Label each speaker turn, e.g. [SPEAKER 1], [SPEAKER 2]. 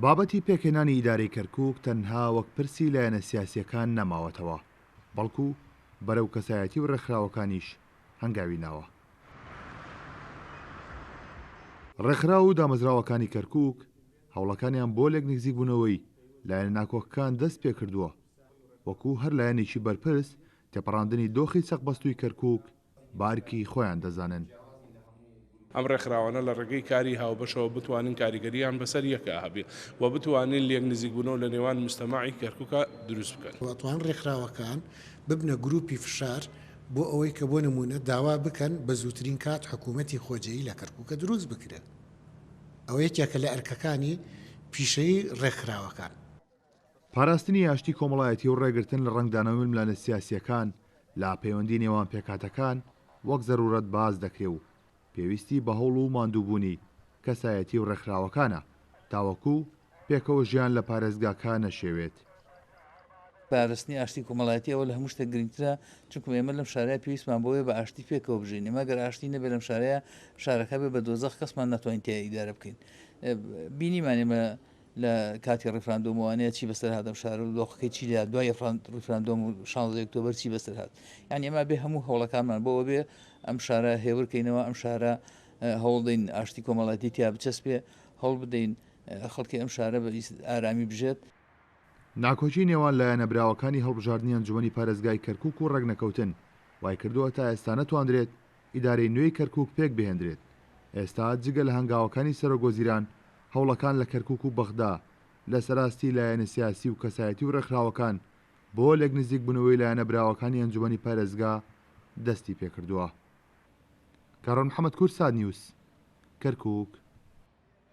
[SPEAKER 1] بابەتی پێکهێنانی ئیدارەی کەرکوک تەنها وەک پرسی لایەنە سیاسییەکان نەماوەتەوە، بەڵکو بەرەو کەسایەتی و ڕێکخراوەکانیش هەنگاوی ناوە. ڕێکخراو و دامەزراوەکانی کەرکوک هەوڵەکانیان بۆ لێکنزیکبوونەوەی لایەنە ناکۆکەکان دەست پێکردووە، وەکو هەر لایەنێکی بەرپرس تێپەڕاندنی دۆخی چەقبەستووی کەرکوک بە ئەرکی خۆیان دەزانن.
[SPEAKER 2] ئەم ڕێکخراوانە لە ڕێگەی کاری هاوبەشەوە بتوانن کاریگەرییان بەسەر یەکا هەبێ و بتوانین لێکنزیکبوونەوە لە نێوان موجتەمەعی کەرکوکا دروست بکەن.
[SPEAKER 3] ئەتوانن ڕێکخراوەکان ببنە گروپی فشار بۆ ئەوەی کە بۆ نموونە داوا بکەن بە زووترین کات حکوومەتی خۆجێیی لە کەرکووکە دروست بکرێ. ئەوە یەکێکە لە ئەرکەکانی پیشەیی ڕێکخراوەکان.
[SPEAKER 1] پاراستنی ئاشتی کۆمەڵایەتی و ڕێگرتن لە ڕەنگدانەوەی ململانێ سیاسییەکان لە پەیوەندی نێوان پێکهاتەکان وەک زەرورەت باس دەکرێ و پێویستی بە هەوڵ و ماندووبوونی کەسایەتی و ڕێکخراوەکانە تاوەکو پێکەوە ژیان لە پارێزگاکە نەشێوێت.
[SPEAKER 4] پاراستنی ئاشتی کۆمەڵایەتی ئەوە لە هەموو شتێک گرنگترە، چونکو ئێمە لەم شارەیە پێویستمان بەوەیە بە ئاشتی پێکەوە بژین، ئێمە گەر ئاشتی نەبێت لەم شارەیە شارەکە بێ بە دۆزەخ کەسمان ناتوانین تیا ئیدارە بکەین. بینیمان ئێمە لە کاتی ڕیفراندۆم وانەیە چی بەسەر هات ئەم شارە و دۆخەکەی چی لێهات دوای ڕیفراندۆم و شانزەی ئۆکتۆبەر چی بەسەر هات یعنی ئێمە بێ هەموو هەوڵەکانمان بۆ ئەوە بێ ئەم شارە هێور کەینەوە ئەم شارە هەوڵدەین ئاشتی کۆمەڵایەتی تیا بچەسپێ هەوڵ بدەین خەڵکی ئەم شارە بە ئارامی بژێت.
[SPEAKER 1] ناکۆکی نێوان لایەنە براوەکانی هەڵبژاردنی ئەنجومەنی پارێزگای کەرکوک و ڕێکنەکەوتن وایکردووە تا ئێستا نەتواندرێت ئیدارەی نوێی کەرکوک پێکبهێندرێت، ئێستا جگە لە هەنگاوەکانی سەرۆکوەزیران هەوڵەکان لە کەرکوک و بەغدا لەسەر ئاستی لایەنە سیاسی و کەسایەتی و ڕێکخراوەکان بۆ لێکنزیکبوونەوەی لایەنە براوەکانی ئەنجومەنی پارێزگا دەستی پێکردووە. کاروان محەمەد کوردسات نیوز، کەرکوک.